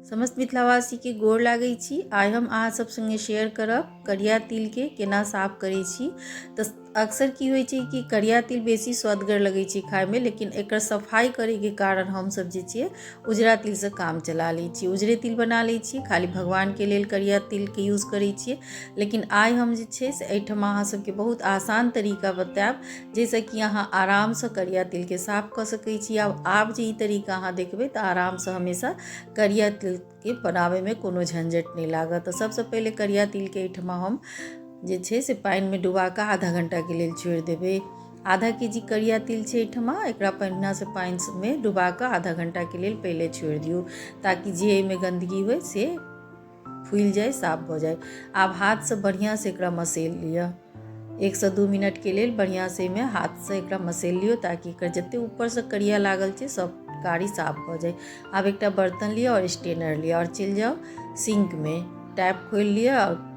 समस्त मिथिलावासीके गोर लागै छी। आइ हम अहाँ सब सङ्गे शेयर करब करिया तिलके केना साफ करै छी। तऽ अक्सर की होइ छै कि करिया तिल बेसी स्वदगर लगै छै खाइमे, लेकिन एकर सफाइ करैके कारण हमसब जे छियै उजरा तिलसँ काम चला लै छियै, उजरे तिल बना लै छियै, खाली भगवानके लेल करिया तिलके यूज करै छियै। लेकिन आइ हम जे छै से एहिठमा अहाँ सबके बहुत आसान तरीका बतायब जाहिसँ कि अहाँ आरामसँ करिया तिलके साफ कऽ सकै छी। आब जे ई तरीका अहाँ देखबै तऽ आरामसँ हमेशा करिया तिलके बनाबैमे कोनो झंझट नहि लागत। तऽ सबसँ पहिले करिया तिलके एहिठमा हम जे छै से पानिमे डुबा कऽ आधा घण्टाके लेल छोड़ि देबै। आधा के जी करिया तिल छै एहिठमा, एकरा पहिनेसँ पानिमे डुबा कऽ आधा घण्टाके लेल पहिले छोड़ि दियौ ताकि जे एहिमे गन्दगी होइ से फुलि जाय, साफ भऽ जाय। आब हाथसँ बढ़िआँसँ एकरा मसैल लिअ, 1 से 2 मिनटके लेल बढ़िआँसँ एहिमे हाथसँ एकरा मसैल लियौ ताकि एकर जतेक ऊपरसँ करिया लागल छै सब कारी साफ भऽ जाय। आब एकटा बर्तन लिअ आओर स्टेनर लिअ आओर चलि जाउ सिंकमे, टैप खोलि लिअ आओर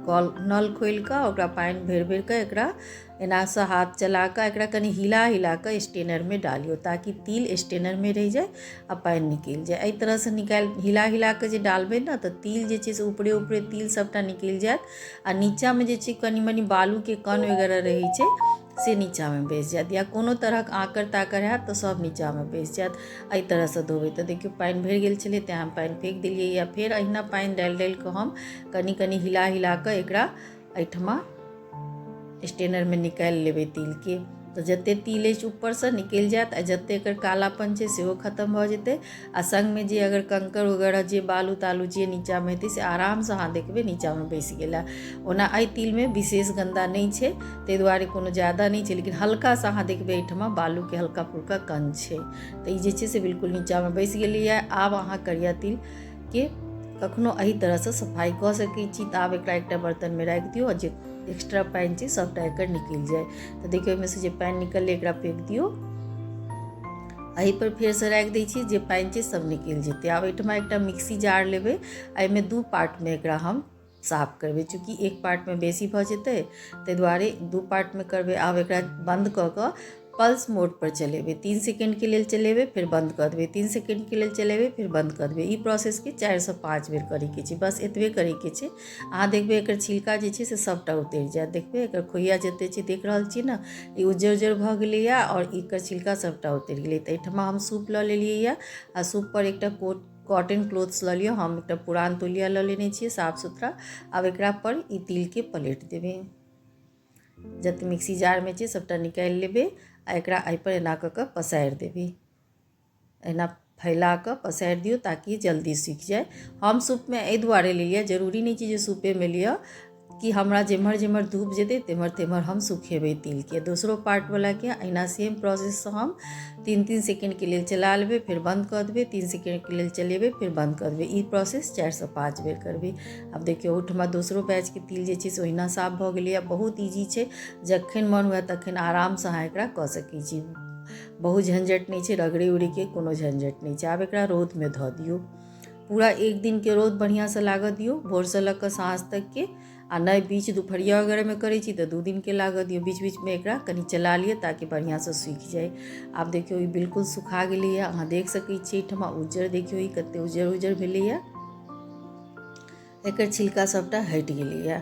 कल नल खोलि कऽ ओकरा पानि भरि भरि कऽ एकरा एनासँ हाथ चला कऽ एकरा कनि हिला हिला कऽ स्टेनरमे डालियौ ताकि तिल स्टेनरमे रहि जाय आ पानि निकलि जाय। एहि तरहसँ निकालि हिला हिला कऽ जे डालबै ने तऽ तिल जे छै से ऊपरे ऊपरे तिल सभटा निकलि जायत आ नीचाँमे जे छै कनि मनि बालूके कण वगैरह रहै छै से नीचाँमे बैसि जायत, या कोनो तरहक आँकर ताकर हैत तऽ सभ नीचाँमे बैसि जायत। एहि तरहसँ धोबै तऽ देखियौ पानि भरि गेल छलै तेँ हम पानि फेक देलियै। या फेर अहिना पानि डालि डालि कऽ हम कनि कनि हिला हिला कऽ एकरा एहिठमा स्टेनरमे निकालि लेबै तिलके। तऽ जतेक तिल अछि ऊपरसँ निकलि जायत आ जतेक एकर कालापन छै सेहो खतम भऽ जेतै आ सङ्गमे जे अगर कंकड़ वगैरह जे बालू तालू जे नीचाँमे हेतै से आरामसँ अहाँ देखबै नीचाँमे बैसि गेला। ओना एहि तिलमे विशेष गन्दा नहि छै ताहि दुआरे कोनो ज्यादा नहि छै, लेकिन हल्कासँ अहाँ देखबै एहिठमा बालूके हल्का फुल्का कण छै। तऽ ई जे छै से बिल्कुल नीचाँमे बैसि गेलैए। आब अहाँ करिया तिलके कखनो एहि तरहसँ सफाइ कऽ सकै छी। तऽ आब एकरा एकटा बर्तनमे राखि दियौ आ जे एक्स्ट्रा पानि छै सभटा एकर निकलि जाय। तऽ देखियौ ओहिमे से जे पानि निकललै एकरा फेक दियौ, एहिपर फेरसँ राखि दै छियै, जे पानि छै सभ निकलि जेतै। आब एहिठमा एकटा मिक्सी जार लेबै, एहिमे 2 पार्टमे एकरा हम साफ करबै, चूँकि एक पार्टमे बेसी भऽ जेतै ताहि दुआरे 2 पार्टमे करबै। आब एकरा बन्द कऽ कऽ पल्स मोड पर चलेबै, 3 सेकेंडके लेल चलेबै फेर बन्द कऽ देबै, 3 सेकेंडके लेल चलेबै फेर बन्द कऽ देबै। ई प्रोसेसके 4 से 5 बेर करैके छै, बस एतबे करैके छै। अहाँ देखबै एकर छिलका जे छै से सभटा उतरि जायत। देखबै एकर खोइया जते छै, देख रहल छी ने, ई उज्जर उज्जर भऽ गेलैए आओर एकर छिलका सभटा उतरि गेलै। तऽ एहिठमा हम सूप लऽ लेलियै यऽ आ सूप पर एकटा कोट कॉटन क्लोथ्स लऽ लिअ, हम एकटा पुरान तौलिया लऽ लेने छियै साफ सुथरा। आब एकरा पर ई तिलके पलटि देबै, जते मिक्सी जारमे छै सभटा निकालि लेबै आ एकरा एहिपर एना कऽ कऽ पसारि देबै, एना फैला कऽ पसारि दियौ ताकि जल्दी सूखि जाय। हम सूपमे एहि दुआरे लेलियै, जरूरी नहि छै जे सूपेमे लिअ, कि हमरा जेम्हर जेम्हर धूप जेतै तेम्हर तेम्हर हम सुखेबै तिलके। दोसरो पार्टवलाके अहिना सेम प्रोसेससँ हम 3-3 सेकेंडके लेल चला लेबै, फेर बन्द कऽ देबै, 3 सेकेंडके लेल चलेबै फेर बन्द कऽ देबै। ई प्रोसेस 4 से 5 बेर करबै। आब देखियौ ओहिठमा दोसरो बैचके तिल जे छै से ओहिना साफ भऽ गेलैए। बहुत ईजी छै, जखन मन हुए तखन आरामसँ अहाँ एकरा कऽ सकै छी, बहुत झंझट नहि छै, रगड़े उगड़ैके कोनो झंझट नहि छै। आब एकरा रौदमे धऽ दियौ, पूरा एक दिनके रौद बढ़िआँसँ लागऽ दियौ, भोरसँ लऽ कऽ साँझ तकके, आ नहि बीच दुपहरिया वगैरहमे करै छी तऽ 2 दिनके लागऽ दियौ। बीच बीचमे एकरा कनि चला लिअ ताकि बढ़िआँसँ सूखि जाय। आब देखियौ ई बिल्कुल सुखा गेलैए, अहाँ देख सकै छियै एहिठमा उज्जर, देखियौ ई कते उज्जर उज्जर भेलैए, एकर छिलका सभटा हटि गेलैए।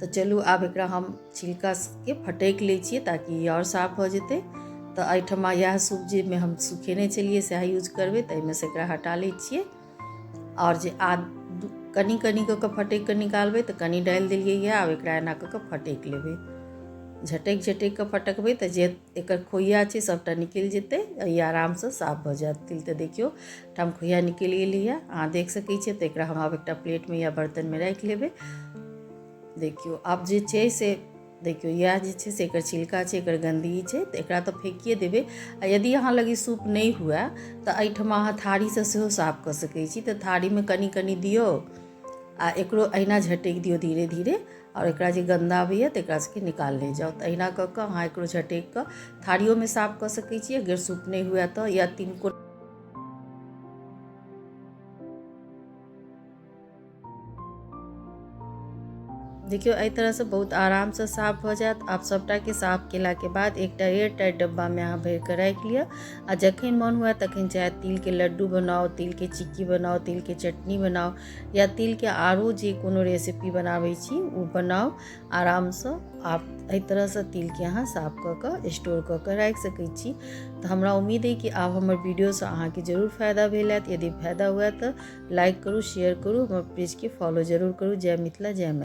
तऽ चलू आब एकरा हम छिलकाके फटकि लै छियै ताकि ई आओर साफ भऽ जेतै। तऽ एहिठमा इएह सूप जाहिमे हम सुखेने छलियै सएह यूज करबै, तऽ एहिमे से एकरा हटा लै छियै आओर जे आ कनि कनि कऽ कऽ फटकि कऽ निकालबै तऽ कनि डालि देलियै यऽ। आब एकरा एना कऽ कऽ फटकि लेबै, झटकि झटकि कऽ फटकबै तऽ जे एकर खोइया छै सभटा निकलि जेतै, ई आरामसँ साफ भऽ जायत तिल। तऽ देखियौ ठाम खोइया निकलि गेलैए, अहाँ देख सकै छियै। तऽ एकरा हम आब एकटा प्लेटमे या बर्तनमे राखि लेबै। देखियौ आब जे छै से देखियौ इएह जे छै से एकर छिलका छै, एकर गन्दगी छै, तऽ एकरा तऽ फेकिए देबै। आ यदि अहाँ लग ई सूप नहि हुए तऽ एहिठमा अहाँ थारीसँ सेहो साफ कऽ सकै छी। तऽ थारीमे कनि कनि दियौ आ एकरो अहिना झटकि दियौ धीरे धीरे, आओर एकरा जे गन्दा अबैए तऽ एकरा सबके निकालने जाउ। तऽ अहिना कऽ कऽ अहाँ एकरो झटकि कऽ थारियोमे साफ कऽ सकै छी अगर सूप नहि हुए तऽ, या तिनको देखियौ, एहि तरहसँ बहुत आरामसँ साफ भऽ जायत। आब सभटाके साफ केलाके बाद एकटा एयर टाइट डब्बामे अहाँ भरिकऽ राखि लिअ आ जखन मन हुए तखन चाहे तिलके लड्डू बनाउ, तिलके चिक्की बनाउ, तिलके चटनी बनाउ या तिलके आरो जे कोनो रेसिपी बनाबै छी ओ बनाउ आरामसँ। आब एहि तरहसँ तिलके अहाँ साफ कऽ कऽ स्टोर कऽ कऽ राखि सकै छी। तऽ हमरा उम्मीद अइ कि आब हमर वीडियोसँ अहाँके जरूर फायदा भेल हैत। यदि फायदा हुए तऽ लाइक करू, शेयर करू, हमर पेजके फॉलो जरूर करू। जय मिथिला, जय मैथिली।